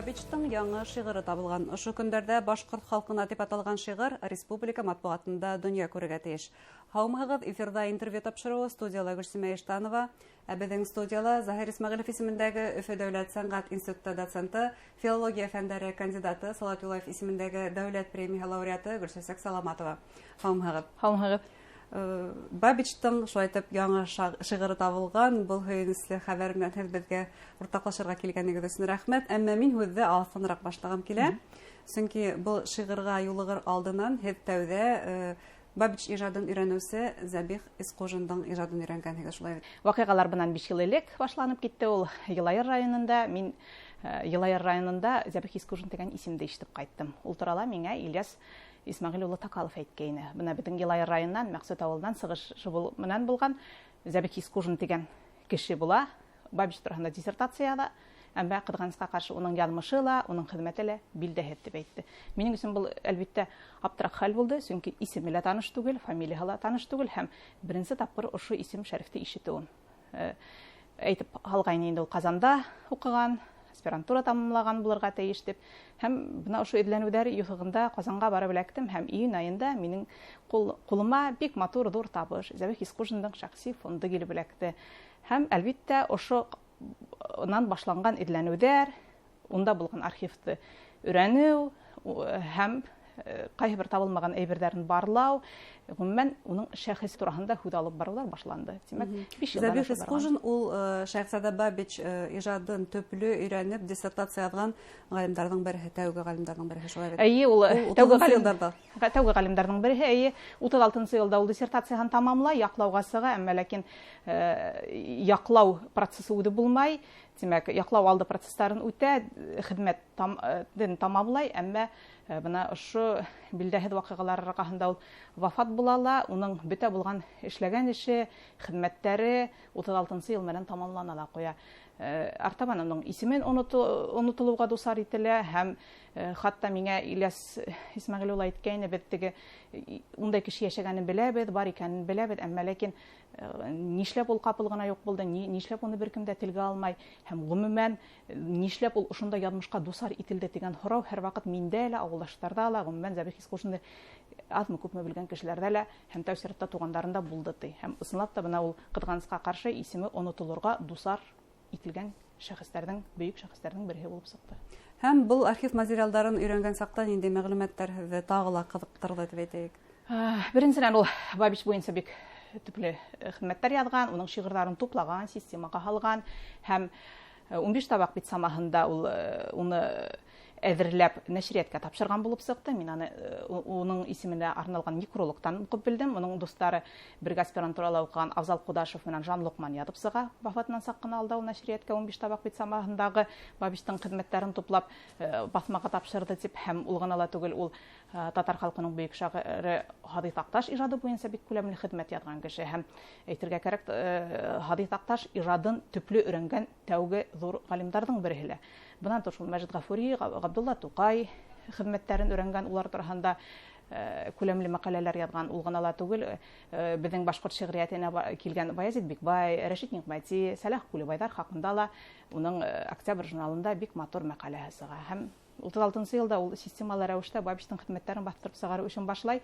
Бабичтың яңы шиғыры табылған. Ошо көндәрҙә «Башҡорт халҡына» тип аталған шиғыр республика матбуғатында донъя күрергә тейеш. Һаумыһығыҙ, эфирҙа «Интервью» тапшырыуы, студияла Гөлсимә Иштанова. Ә беҙҙең студияла Заһир Исмәғилев исемендәге Өфө дәүләт сәнғәт институты доценты, филология фәндәре кандидаты, Салауат Юлаев исемендәге дәүләт премияһы лауреаты Гөлсәсәк Саламатова. Һаумыһығыҙ. Һаумыһығыҙ. Бабичтың шулай итеп яңы шиғыры табылған. Был һөйөнөслө хәбәр менән һеҙ беҙгә уртаҡлашырға килгәнегеҙ өсөн рәхмәт. Әммә мин һүҙҙе алыҫтаныраҡ башлағым килә. Сөнки был шиғырға юлығыр алдынан һеҙ тәүҙә Бабич ижадын өйрәнеүсе Зәбих Исҡужиндың ижадын өйрәнгәнһегеҙ, шулай бит? Ваҡиғалар бынан 5 йыл элек башланып китте. Ул Йылайыр районында, мин Йылайыр районында Зәбих Исҡужин тигән исемде ишетеп ҡайттым. Ул турала миңә Ильяс Исмәғил улы Такалов әйткәйне. Бына беҙҙең Йылайыр районынан, Мәҡсүт ауылынан сығышы менән булған Зәбих Исҡужин тигән кеше була. Бабич тураһында диссертация яҙа, әммә ҡыҙғанысҡа ҡаршы уның яҙмышы ла, уның хеҙмәте лә билдәһеҙ тип әйтте. Минең өсөн был, әлбиттә, аптыраҡ хәл булды, сөнки исеме лә таныш түгел, фамилияһы ла таныш түгел һәм беренсе тапҡыр ошо исем шәрифте ишетеүем. Әйтеп һалғайны инде, ул Ҡазанда уҡыған, аспирантура тамамлаған булырға тейеш тип. Һәм бына ошо эҙләнеүҙәр юҫығында Ҡазанға барып эләктем һәм июнь айында минең ҡулыма бик матур ҙур табыш, Зәбих Исҡужиндың шәхси фонды килеп эләкте. Һәм, әлбиттә, ошо унан башланған эҙләнеүҙәр, унда булған архивты өйрәнеү һәм ҡайһы бер табылмаған әйберҙәрен барлау, ғөмүмән, уның шәхес тураһында һүҙ алып барыуҙар башланды. Тимәк, 5 йылдан Зәбих ашыу барған. Исҡужин ул Шәйехзада Бабич ижадын төплө өйрәнеп диссертация яҙған ғалимдарҙың береһе, тәүге ғалимдарҙың береһе, шулай бит? Эйе, ул Ул утыҙынсы йылдарҙа. Тәүге ғалимдарҙың береһе, эйе, 36-нсы йылда ул диссертацияһын тамамлай, яҡлауға сыға, әммә ләкин яҡлау процессы үҙе булмай. Тимәк, яҡлау алды процесстарын үтә, хеҙмәт тамамлай, әммә бына ошо билдәһеҙ ваҡиғалар арҡаһында ул вафат була ла, уның бөтә булған эшләгән эше, хеҙмәттәре 36-нсы йыл менән тамамлана ла ҡуя. Артабан уның исемен онотолоуға дусар ителә һәм хатта миңә Ильяс Исмәғил улы әйткәйне, беҙ теге ундай кеше йәшәгәнен беләбеҙ, бар икәнен беләбеҙ, әммә ләкин нишләп ул ҡапыл ғына юҡ булды, нишләп уны бер кем дә телгә алмай һәм ғөмүмән нишләп ул ошондай яҙмышҡа дусар ителде тигән һорау һәр ваҡыт миндә лә, ауылдаштарҙа ла, ғөмүмән Зәбих Исҡужинды аҙмы күпме белгән кешеләрҙә лә һәм тәү сиратта туғандарында булды ти. Һәм ысынлап та бына ул ҡыҙғанысҡа ҡаршы исеме онотолорға дусар ителгән шәхестәрҙең, бөйөк шәхестәрҙең береһе булып сыҡты. Һәм был архив материалдарын өйрәнгән саҡта ниндәй мәғлүмәттәр һеҙҙе тағы ла ҡыҙыҡтырҙы тип әйтәйек? Беренсенән, ул Бабич буйынса бик төплө хеҙмәттәр яҙған, уның шиғырҙарын туплаган, системаға һалған һәм 15 табаҡ бит самаһында ул уны әҙерләп нәшриәткә тапшырған булып сыҡты. Мин аны уның исеменә арналған некрологтан уҡып белдем. Уның дуҫтары бергә аспирантурала уҡыған Афзал Ҡудашев менән Жан Лоҡман яҙып сыға. Вафатынан саҡ ҡына алда ул нәшриәткә 15 табаҡ бит самаһындағы Бабичтың хеҙмәттәрен туплап баҫмаға тапшырҙы тип. Һәм ул ғына ла түгел, ул татар халҡының бөйөк шағиры Һаҙи Таҡташ ижады буйынса бик күләмле хеҙмәт яҙған кеше. Һәм әйтергә кәрәк, Һаҙи Таҡташ ижадын төплө өйрәнгән тәүге ҙур ғалимдарҙың береһе лә. Бынан тыш ул Мәжит Ғафури, Ғабдулла Туҡай хеҙмәттәрен өйрәнгән, улар тураһында күләмле мәҡәләләр яҙған. Ул ғына ла түгел, беҙҙең башҡорт шиғриәтенә килгән Баязит Бикбай, Рәшит Ниғмәти, Сәләх Күлебайҙар хаҡында ла уның Октябрь журналында бик матур мәҡәләһе сыға. Һәм 36-нсы йылда ул системалы рәүештә Бабичтың хеҙмәттәрен баҫтырып сығарыу эшен башлай.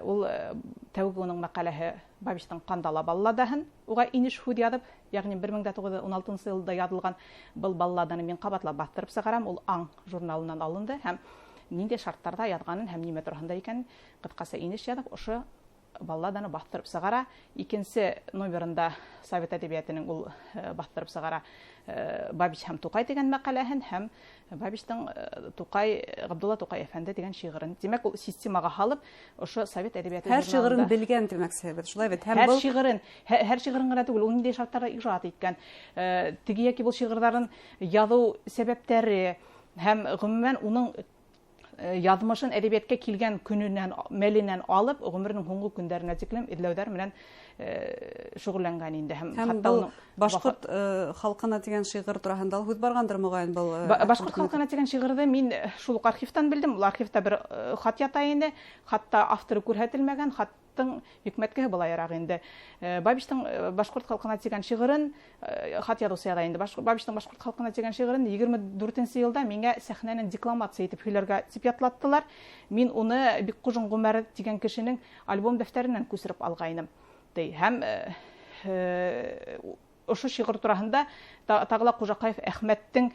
Ул тәүге уның мәҡәләһе Бабичтың Ҡандала балладаһын уға инеш һүҙ яҙып, йәғни 1916-нсы йылда яҙылған был балладаны мин ҡабатлап баҫтырып сығарам. Ул Аң журналынан алынды һәм ниндәй шарттарҙа яҙғанын һәм нимә тураһында икәнен ҡыҫҡаса инеш яҙып, ошо балладаны баҫтырып сығара. Икенсе номерында Совет әҙәбиәтенең ул баҫтырып сығара Бабич һәм Туҡай тигән мәҡәләһен һәм Бабичтың Ғабдулла Туҡай әфәнде тигән шиғырын. Тимәк, ул системаға һалып, ошо Совет әҙәбиәте Һәр шиғырын журналында белгән тимәксеһегеҙ, шулай бит? Һәм Һәр был шиғырын ғына түгел, ул ниндәй шарттарҙа ижад иткән, теге йәки был шиғырҙарын яҙыу сәбәптәре һәм ғөмүмән уның яҙмышын әҙәбиәткә килгән көнөнән, мәленән алып, ғүмеренең һуңғы көндәренә тиклем эҙләүҙәр менән шөғөлләнгән инде. Һәм Һәм хатта был уның башҡорт, халҡына тигән шиғыр тураһында ла һүҙ барғандыр, моғайын, был Башҡорт халҡына тигән шиғырҙы мин шул уҡ архивтан белдем. Ул архивта бер хат ята ине, хатта авторы күрһәтелмәгән, хат Хаттың йөкмәткеһе былайыраҡ инде. Бабичтың башҡорт халҡына тигән шиғырын хат яҙыусы яҙа инде. Бабичтың башҡорт халҡына тигән шиғырын 24 йылда миңә сәхнәнән декламация итеп һөйләргә тип ятлаттылар. Мин уны Бикҡужин Ғүмәр тигән кешенең альбом дәфтәренән күсереп алғайным. Һәм ошо шиғыр тураһында тағы ла Ҡужаҡаев Әхмәттең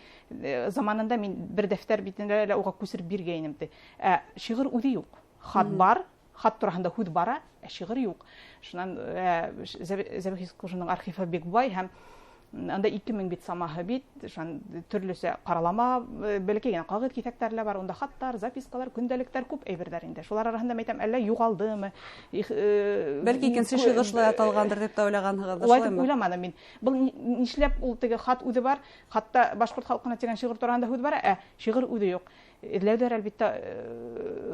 заманында мин бер дәфтәр битендә лә уға күсереп биргәйнем. Ә шиғыр үҙе юҡ. Хат бар, хат тураһында һүҙ бара, ә шиғыр юҡ. Шунан Зәбих Исҡужиндың архивы бик бай һәм анда 2000 бит самаһы бит, шунан төрлөсә ҡаралама, бәләкәй генә ҡағыҙ киҫәктәре лә бар, унда хаттар, запискалар, көндәлектәр күп әйберҙәр инде. Шулар араһында мәйтәм, әллә юғалдымы? Бәлки икенсе шиғыр шулай аталғандыр тип тә уйлағанһығыҙҙыр, шулаймы? Улай тип уйламаным мин. Был нишләп ул теге хат үҙе бар, хатта башҡорт халҡына тигән шиғыр тураһында һүҙ бар, ә шиғыр үҙе юҡ. Эҙләүҙәр әлбиттә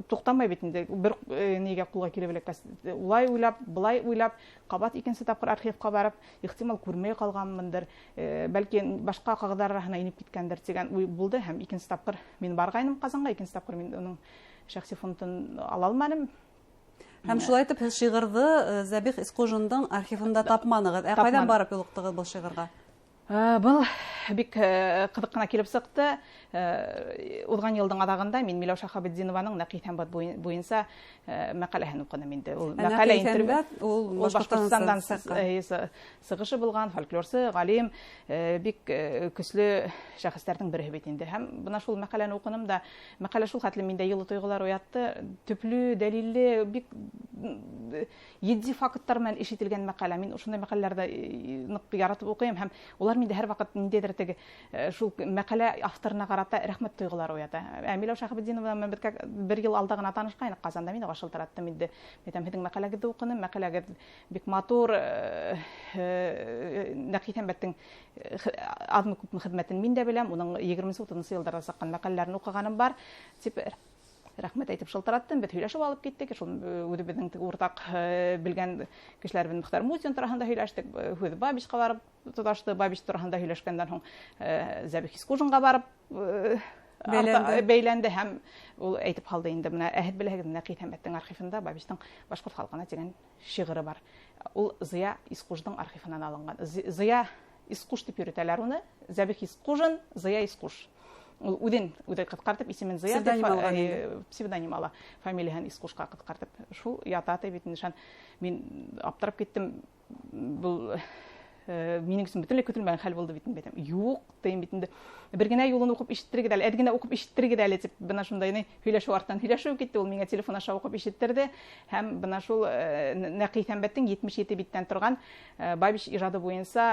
туҡтамай бит инде, бер нигә ҡулға килеп эләккәс, улай уйлап, былай уйлап, ҡабат икенсе тапҡыр архивҡа барып, ихтимал күрмәй ҡалғанмындыр, бәлки башҡа ҡағыҙҙар араһына инеп киткәндер тигән уй булды. Һәм икенсе тапҡыр мин барғайным Ҡазанға, икенсе тапҡыр мин уның шәхси фондын ала алманым. Һәм шулай итеп һеҙ шиғырҙы Зәбих Исҡужиндың архивында тапманығыҙ. Ә ҡайҙан барып юлыҡтығыҙ был шиғырға? Был бик ҡыҙыҡ ҡына килеп сыҡты. Уҙған йылдың аҙағында мин Миләүшә Хабетдинованың Нәҡи Иҫәнбәт буйынса мәҡәләһен уҡыным инде. Ул мәҡәлә интервью, ул Башҡортостандан сығышы булған фольклорсы, ғалим, бик көслө шәхестәрҙең береһе бит инде. Һәм бына шул мәҡәләне уҡыным да, мәҡәлә шул хәтлем миндә йылы тойғолар уятты. Төплө, дәлилле, бик етди факттар менән эш ителгән мәҡәлә. Мин ошондай мәҡәләләрҙе ныҡ яратып уҡыйым һәм улар миндә һәр ваҡыт ниндәйҙер теге шул мәҡәлә авторына ҡарата рәхмәт тойғолары уята. Миләүшә Хабетдинова менән беҙ бер йыл алда ғына танышҡайныҡ Ҡазанда. Мин уға шылтыраттым инде. Әйтәм, һеҙҙең мәҡәләгеҙҙе уҡыным, мәҡәләгеҙ бик матур, Нәҡи Иҫәнбәттең аҙмы күпме хеҙмәтен мин дә беләм, уның 20-30 йылдарҙа сыҡҡан мәҡәләләрен уҡығаным бар, тип рәхмәт әйтеп шылтыраттым. Беҙ һөйләшеп алып киттек. Шул үҙебеҙҙең уртаҡ белгән кешеләребеҙ Мөхтәр Мусин тураһында һөйләштек. Һүҙ Бабичҡа барып тоташты. Бабич тураһында һөйләшкәндән һуң Зәбих Исҡужинға барып бәйләнде һәм ул әйтеп һалды инде, бына ә һеҙ беләһегеҙ, Нәҡи Иҫәнбәттең архивында Бабичтың башҡорт халҡына тигән шиғыры бар. Ул Зыя Исҡуждың архивынан алынған. Зыя Исҡуш тип йөрөтәләр уны. Зәбих Исҡужин, Зыя Исҡуш. Ул үҙен үҙе ҡыҫҡартып, исемен Зыя тип псевдоним ала, фамилияһын Исҡушҡа ҡыҫҡартып. Шул ята ти бит инде. Мин аптырап киттем. Был минең өсөн бөтөнләй көтөлмәгән хәл булды бит инде. Юҡ, тием бит инде. Бер генә юлын уҡып ишеттерегеҙ әле, әҙ генә уҡып ишеттерегеҙ әле тип бына шундай ни һөйләшеү арттан һөйләшеү китте. Ул миңә телефон аша уҡып ишеттерҙе. Һәм бына шул Нәҡи Иҫәнбәттең 77 биттән торған Бабич ижады буйынса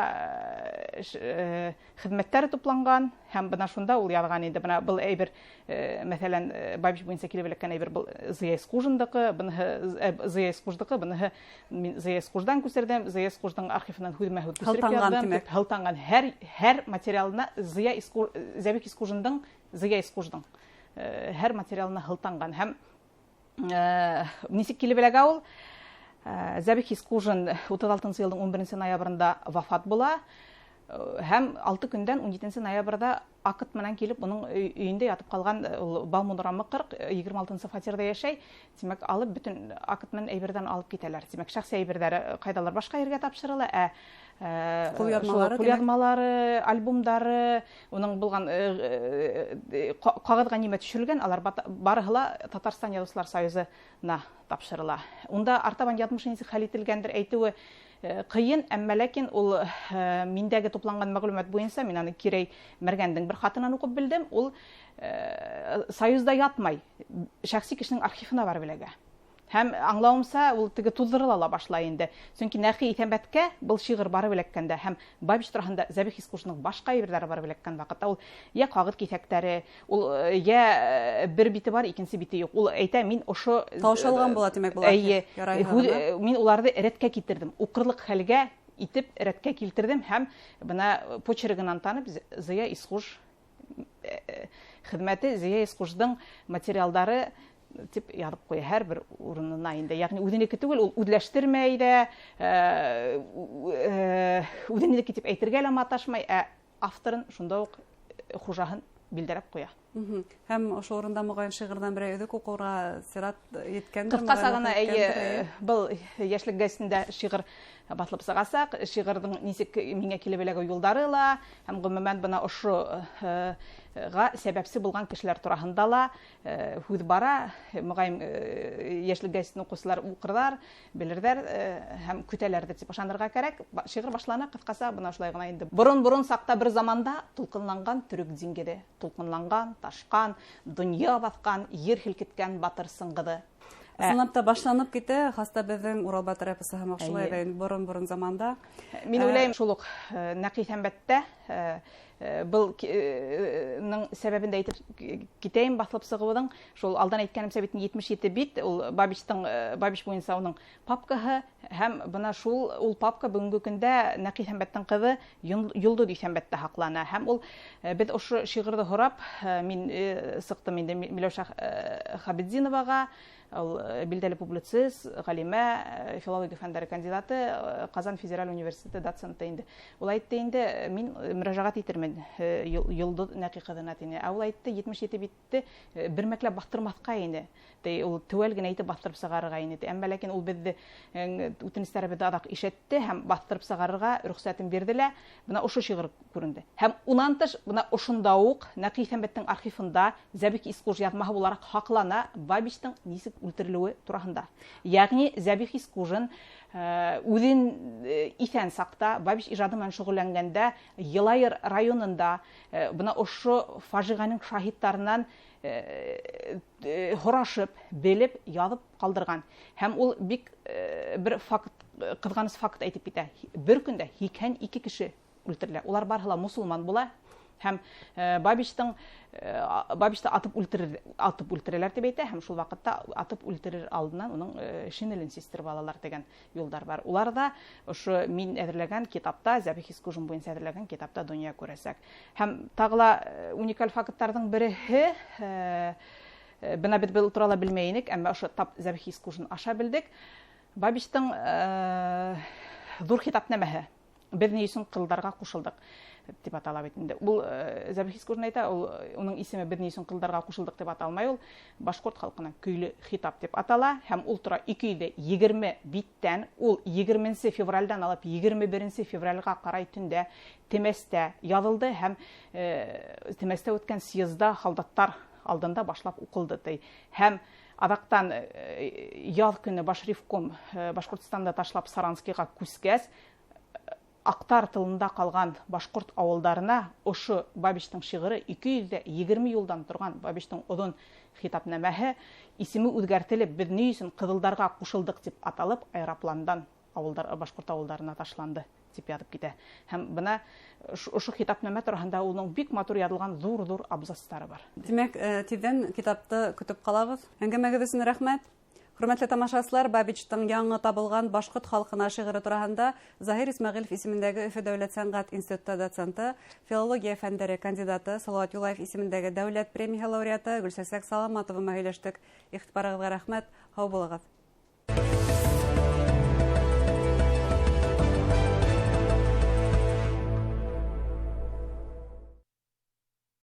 хеҙмәттәре тупланған. Һәм бына шунда ул яҙған инде. Бына был әйбер, мәҫәлән, Бабич буйынса килеп эләккән әйбер был Зыя Исҡужиндыҡы, быныһы Зыя Исҡуждыҡы, быныһы мин Зыя Исҡуждан күсерҙем, Зыя Исҡуждың архивынан һүҙмә-һүҙ күсереп яҙҙым. Һылтанған һәр материалына Зыя Зәбих Исҡужиндың, Зыя Исҡуждың һәр материалына һылтанған. Һәм нисек килеп эләгә ул? Зәбих Исҡужин 36 йылдың 11 ноябрендә вафат була. Һәм 6 көндән 17 ноябрҙә акт менән килеп, уның өйөндә ятып ҡалған, ул Бауман урамы 40, 26 фатирҙа йәшәй. Тимәк, алып бөтөн акт менән әйберҙән алып китәләр. Тимәк, шәхси әйберҙәре ҡайҙалыр башҡа ергә тапшырыла, ә ҡулъяҙмалары, альбомдары, уның булған ҡағыҙға нимә төшөрөлгән, алар барыһы ла Татарстан Яҙыусылар Союзына тапшырыла. Унда артабан яҙмышы нисек хәл ителгәндер әйтеүе ҡыйын, әммә ләкин ул миндәге тупланған мәғлүмәт буйынса мин аны Кирәй Мәргәндең бер хатынан уҡып белдем. Ул союзда ятмай, шәхси кешенең архивына барып эләгә. Һәм аңлауымса, ул теге туҙҙырыла ла башлай инде. Сөнки Нәҡи Иҫәнбәткә был шиғыр барып эләккәндә һәм Бабич тураһында Зәбих Исҡужиндың башҡа әйберҙәре барып эләккән ваҡытта ул йә ҡағыҙ киҫәктәре, ул йә бер бите бар, икенсе бите юҡ. Ул әйтә, мин ошо таушалған була, тимәк, был архив. Эйе, мин уларҙы рәткә килтерҙем, уҡырлыҡ хәлгә итеп рәткә килтерҙем һәм бына почергынан танып Зыя Исҡуж хеҙмәте, Зыя Исҡуждың материалдары тип яҙып ҡуя һәр бер урынына инде. Йәғни үҙенеке түгел, ул үҙләштермәй ҙә, үҙенеке тип әйтергә лә маташмай, ә авторын шунда уҡ хужаһын билдәләп ҡуя. Һәм ошо урында моғайын шиғырҙан берәй өҙөк уҡыуға сират еткәндер. Ҡыҫҡаса ғына, эйе, был Йәшлек гәзитендә шиғыр баҫылып сығасаҡ. Шиғырҙың нисек миңә килеп эләгеү юлдары ла, һәм ғөмүмән бына ошоға сәбәпсе булған кешеләр тураһында ла һүҙ бара. Моғайын Йәшлек гәзитен уҡыусылар уҡырҙар, белерҙәр һәм көтәләрҙер тип ышанырға кәрәк. Шиғыр башлана ҡыҫҡаса бына шулай ғына инде. Борон-борон саҡта бер заманда тулҡынланған төрөк диңгеҙе, тулҡынланған, ташҡан, донъя баҫҡан, ер һелкеткән батыр Сыңғыҙы. Ысынлап та башланып китә, хаста беҙҙең Урал батыр эпосы һымаҡ шулай ҙа инде борон-борон заманда. Мин уйлайым, шул уҡ Нәҡи Иҫәнбәттә, был ның сәбәбен дә әйтеп китәйем, баҫылып сығыуҙың. Шул алдан әйткәнемсә бит 77 бит, ул Бабич буйынса уның папкаһы, һәм бына шул ул папка бөгөнгө көндә Нәҡи Иҫәнбәттең ҡыҙы Йолдоҙ Иҫәнбәттә һаҡлана. Һәм ул беҙ ошо шиғырҙы һорап, мин сыҡтым инде Миләүшә Хабетдиноваға, ул билдәле публицист, ғалимә, филология фәндәре кандидаты, Ҡазан федераль университеты доценты инде. Ул әйтте инде, мин мөрәжәғәт итермен Йолдоҙ Нәҡи ҡыҙына тине. Ә ул әйтте, 77 битте бер мәкләп баҫтырмаҫҡа ине. Ти, ул теүәл генә итеп баҫтырып сығарырға ине. Әммә ләкин ул беҙҙе, үтенестәребеҙҙе аҙаҡ ишетте һәм баҫтырып сығарырға рөхсәтен бирҙе лә, бына ошо шиғыр күренде. Һәм унан тыш, бына ошонда уҡ Нәҡи Иҫәнбәттең архивында Зәбих Искуж яҙмаһы булараҡ һаҡлана Бабичтың нисек үлтерелеүе тураһында. Йәғни Зәбих Искужын үҙен иҫән саҡта Бабич ижады менән шөғөлләнгәндә Йылайыр районында бына ошо фажиғәнең шаһиттарынан һорашып, белеп, яҙып ҡалдырған. Һәм ул бик бер факт, ҡыҙғаныс факт әйтеп китә. Бер көндә 82 кеше үлтерелә. Улар барыһы ла мосолман була. Һәм Бабичты атып үлтерәләр тип әйтә, һәм шул ваҡытта атып үлтерер алдынан уның шинелен систереп алалар тигән юлдар бар. Улар да ошо мин әҙерләгән китапта, Зәбих Искужин буйынса әҙерләгән китапта донъя күрәсәк. Һәм тағы ла уникаль факттарҙың береһе, бына беҙ был турала белмәй инек, әммә ошо тап Зәбих Искужин аша белдек. Бабичтың ҙур хитап нәмәһе. Беҙ ни өсөн ҡылдарға ҡушылдыҡ тип атала бит инде. Ул Зәбих Искужин әйтә, ул уның исеме беҙ ни өсөн ҡылдарға ҡушылдыҡ тип аталмай, ул башҡорт халҡына көйлө хитап тип атала, һәм ул тора 220 биттән, ул егерменсе февралдән алып егерме беренсе февралгә ҡарай төндә Темәстә яҙылды һәм Темәстә үткән съездда һалдаттар алдында башлап уҡылды ти. Һәм аҙаҡтан яҙ көнө башревком Башҡортостанда ташлап Саранскийға күскәс, Аҡтар тылында ҡалған башҡорт ауылдарына ошо Бабичтың шиғыры 220 юлдан торған Бабичтың оҙон хитапнамәһе исеме үҙгәртелеп, беҙ ни өсөн ҡыҙылдарға ҡушылдыҡ тип аталып, аэропландан башҡорт ауылдарына ташланды тип яҙып китә. Һәм бына ошо хитапнамә тураһында уның бик матур яҙылған ҙур-ҙур абзацтары бар. Тимәк, тиҙҙән китапты көтөп ҡалабыҙ. Әңгәмәгеҙ өсөн рәхмәт. Хөрмәтле тамашасылар, Бабичтың яңы табылған башҡорт халҡына шиғыры тураһында Заһир Исмәғилев исемендәге Өфө дәүләт сәнғәт институты доценты, филология фәндәре кандидаты, Салауат Юлаев исемендәге дәүләт премияһы лауреаты Гөлсәсәк Саламатова менән һөйләштек. Иғтибарығыҙға рәхмәт, һау булығыҙ.